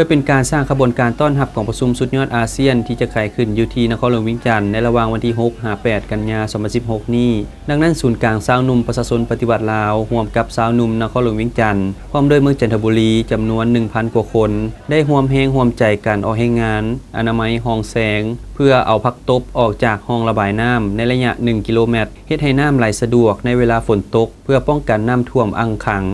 ພື່ອເປັນການສ້າງຂະບວນການຕ້ອນຮັບກອງປະຊຸມສຸດຍອດອາຊຽນ ທີ່ຈະໄຂຂຶ້ນຢູ່ທີ່ນະຄອນຫຼວງວຽງຈັນ ໃນລະຫວ່າງວັນທີຫົກ ຫາ ແປດ ກັນຍາ ສອງພັນສິບຫົກນີ້, ດັ່ງນັ້ນ ສູນກາງຊາວໜຸ່ມປະຊາຊົນປະຕິວັດລາວ ຮ່ວມກັບຊາວໜຸ່ມນະຄອນຫຼວງວຽງຈັນ ພ້ອມດ້ວຍເມືອງຈັນທະບູລີ ຈຳນວນໜຶ່ງພັນກວ່າຄົນ ໄດ້ຮ່ວມແຮງຮ່ວມໃຈກັນອອກແຮງງານອະນາໄມຮອງແຊງ ເພື່ອເອົາຜັກຕົບອອກຈາກຮ່ອງລະບາຍນ້ຳໃນໄລຍະໜຶ່ງກິໂລແມັດ, ເຮັດໃຫ້ນ້ຳໄຫຼສະດວກໃນເວລາຝົນຕົກ ເພື່ອປ້ອງກັນນ້ຳຖ້ວມອັ່ງຂັງ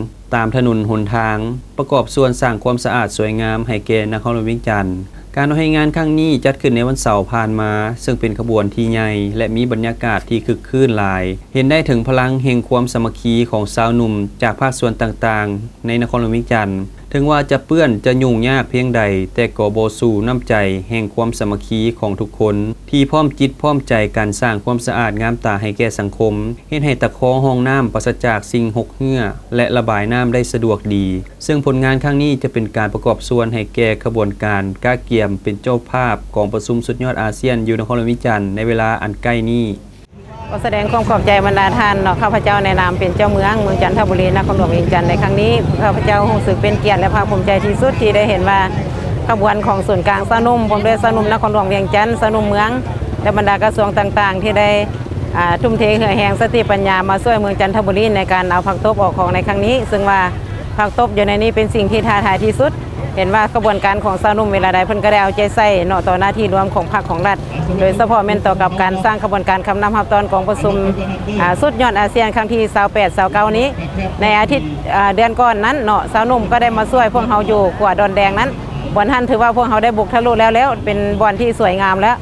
ຕາມຖະໜົນຫົນທາງ, ປະກອບສ່ວນສ້າງຄວາມສະອາດສວຍງາມໃຫ້ແກ່ນະຄອນຫຼວງວຽງຈັນ. ການອອກແຮງງານຄັ້ງນີ້ຈັດຂຶ້ນໃນວັນເສົາຜ່ານມາ, ເຊິ່ງເປັນຂະບວນທີ່ໃຫຍ່ ແລະ ມີບັນຍາກາດທີ່ຄຶກຄື້ນຫຼາຍ, ເຫັນໄດ້ເຖິງພະລັງແຫ່ງຄວາມສາມັກຄີຂອງຊາວໜຸ່ມຈາກພາກສ່ວນຕ່າງໆໃນນະຄອນຫຼວງວຽງຈັນ. ເຖິງວ່າຈະເປື້ອນ, ຈະຫຍຸ້ງຍາກພຽງໃດ, ແຕ່ກໍບໍ່ສູ້ນ້ຳໃຈແຫ່ງຄວາມສາມັກຄີຂອງທຸກຄົນ ທີ່ພ້ອມຈິດພ້ອມໃຈກັນສ້າງຄວາມສະອາດງາມຕາໃຫ້ແກ່ສັງຄົມ, ເຮັດໃຫ້ຕະຄໍຮ່ອງນ້ຳປາສະຈາກສິ່ງຫົກເຮື້ອ ແລະ ລະບາຍນ້ຳໄດ້ສະດວກດີ. ເຊິ່ງຜົນງານຄັ້ງນີ້ຈະເປັນການປະກອບສ່ວນໃຫ້ແກ່ຂະບວນການກະກຽມເປັນເຈົ້າພາບກອງປະຊຸມສຸດຍອດອາຊຽນຢູ່ນະຄອນຫຼວງວຽງຈັນໃນເວລາອັນໃກ້ນີ້. ຂໍສະແດງຄວາມຂອບໃຈບັນດາທ່ານເນາະ, ຂ້າພະເຈົ້າໃນນາມເປັນເຈົ້າເມືອງເມືອງຈັນທະບູລີ ນະຄອນຫຼວງວຽງຈັນໃນຄັ້ງນີ້, ຂ້າພະເຈົ້າຮູ້ສຶກເປັນກຽດ ແລະ ພາກພູມໃຈທີ່ສຸດທີ່ໄດ້ເຫັນວ່າ ຂະບວນຂອງສູນກາງຊາວໜຸ່ມ ພ້ອມດ້ວຍຊາວໜຸ່ມນະຄອນຫຼວງວຽງຈັນ, ຊາວໜຸ່ມເມືອງ ແລະ ບັນດາກະຊວງຕ່າງໆ ທີ່ໄດ້ ອ່າ ທຸ່ມເທເຫື່ອແຮງສະຕິປັນຍາມາຊ່ວຍເມືອງຈັນທະບູລີໃນການເອົາຜັກຕົບອອກຂອງໃນຄັ້ງນີ້, ເຊິ່ງວ່າຜັກຕົບຢູ່ໃນນີ້ເປັນສິ່ງທີ່ທ້າທາຍທີ່ສຸດ. ເຫັນວ່າຂະບວນການຂອງຊາວໜຸ່ມເວລາໃດເພິ່ນກໍໄດ້ເອົາໃຈໃສ່ເນາະ ຕໍ່ໜ້າທີ່ລວມຂອງພັກຂອງລັດ, ໂດຍສະເພາະແມ່ນຕໍ່ກັບການສ້າງຂະບວນການຄຳນັບຮັບຕ້ອນກອງປະຊຸມ ອ່າ ສຸດຍອດອາຊຽນຄັ້ງທີຊາວແປດ ຊາວເກົ້ານີ້. ໃນອາທິດ ອ່າ ເດືອນກ່ອນນັ້ນເນາະ ຊາວໜຸ່ມກໍໄດ້ມາຊ່ວຍພວກເຮົາຢູ່ຂົວດອນແດງນັ້ນ, ບ່ອນຫັ້ນຖືວ່າພວກເຮົາໄດ້ບຸກທະລຸແລ້ວໆ ເປັນບ່ອນທີ່ສວຍງາມແລ້ວ.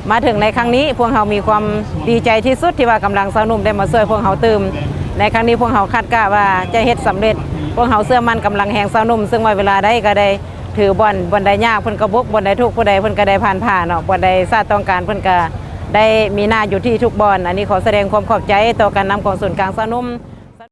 ມາເຖິງໃນຄັ້ງນີ້ ພວກເຮົາມີຄວາມດີໃຈທີ່ສຸດທີ່ວ່າກຳລັງຊາວໜຸ່ມໄດ້ມາຊ່ວຍພວກເຮົາຕື່ມ. ໃນຄັ້ງນີ້ພວກເຮົາຄາດກະວ່າຈະເຮັດສຳເລັດ. ພວກເຮົາເຊື່ອໝັ້ນກຳລັງແຮງຊາວໜຸ່ມ, ເຊິ່ງວ່າເວລາໃດກໍໄດ້ຖືບ່ອນ, ບ່ອນໃດຍາກເພິ່ນກໍບຸກ, ບ່ອນໃດທຸກຜູ້ໃດເພິ່ນກໍໄດ້ຜ່ານຜ່າເນາະ, ບ່ອນໃດຊາດຕ້ອງການເພິ່ນກໍໄດ້ມີໜ້າຢູ່ທີ່ທຸກບ່ອນ. ອັນນີ້ຂໍສະແດງຄວາມຂອບໃຈຕໍ່ການນຳຂອງສູນກາງຊາວໜຸ່ມ.